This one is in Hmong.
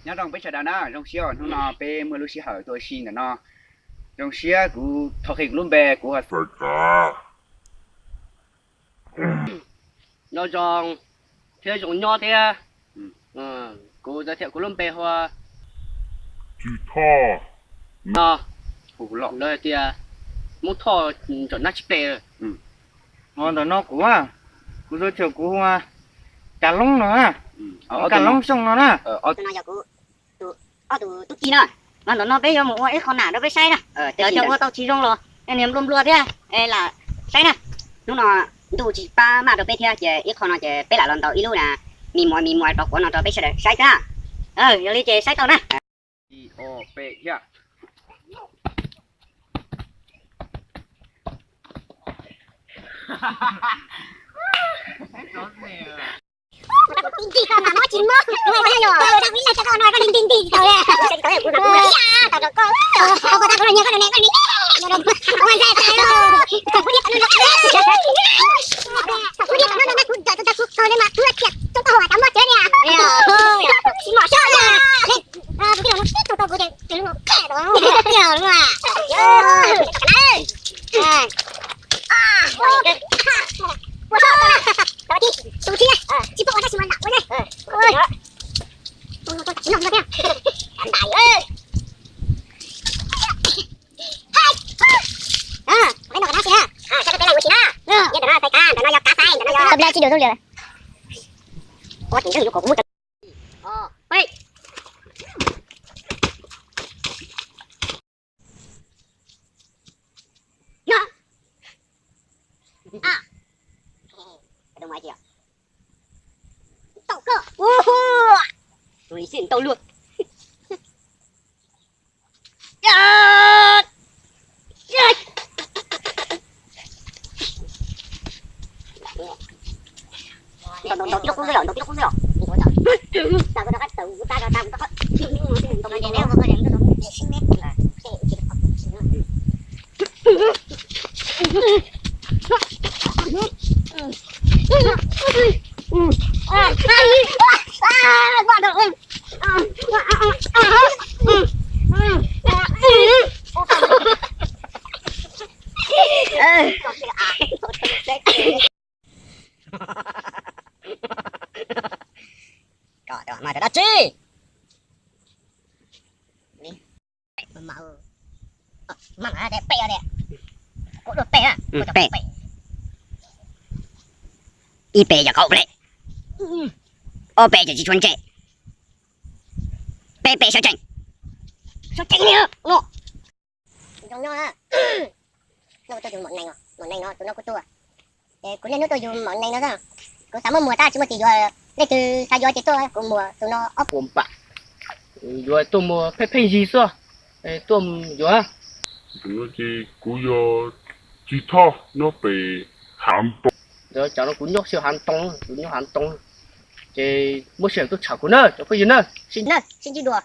Nyob zoo peb sawv daws na, zoo siab hnub no peb muaj lub sij hawm tuaj ua si ntawm no. Zoo siab kuv thov qhia kuv lub npe, kuv hu Fais Kav. Nyob zoo thiab zoo nyob thiab. Kuv tau thiab kuv lub npe hu Tswv Thoj no. Lawv hais tias Hmoob Thoj ntawm nab tsis pem. Ntawm no kuv, kuv tau thiab kuv hu Kav Loob no na. Kav Loob Xyooj no na. Ob tug tub ki na, mas ntawm no peb yuav mus ua ib qho nam rau peb saib na. Lawv cov ua tau tsis zoo los niag nplua nplua thiab, lam saib na. Hnub no ntuj tsis pab maj rau peb thiab ces ib qho no ces peb lam los ntaus ib lub na, mis muas mis muas rau quav no rau peb sawv daws saib thiab. Yog li ces saib tau na. Mas cov dab tsi? Peb, ib peb yog kaum ple, ob peb ces tsis tshua ntse, peb peb sawv tsees. Sawv tsees li no. Zoo nyob, no kuv tuaj yug maum nees, maum nees no tus no kuv tua. Ces kuv niaj hnub tuaj yug maum nees no xwb. Kuv xav muab muag tab tsis muaj tis yuav, leej twg xav yuav ces tuaj kuv muag tus no ob puas npam. Yuav tuaj muag pheej pheej yig xwb, tuaj yuav. Tus no ces kuv yog Tswv Thoj nyob pem Hav Ntoo. Cov no kuv nyob xyaw Hav Ntoo, kuv nyob Hav Ntoo. Ces muab sij hawm tuaj tshawb kuv na cov phooj ywg na. Sib ntsib dua.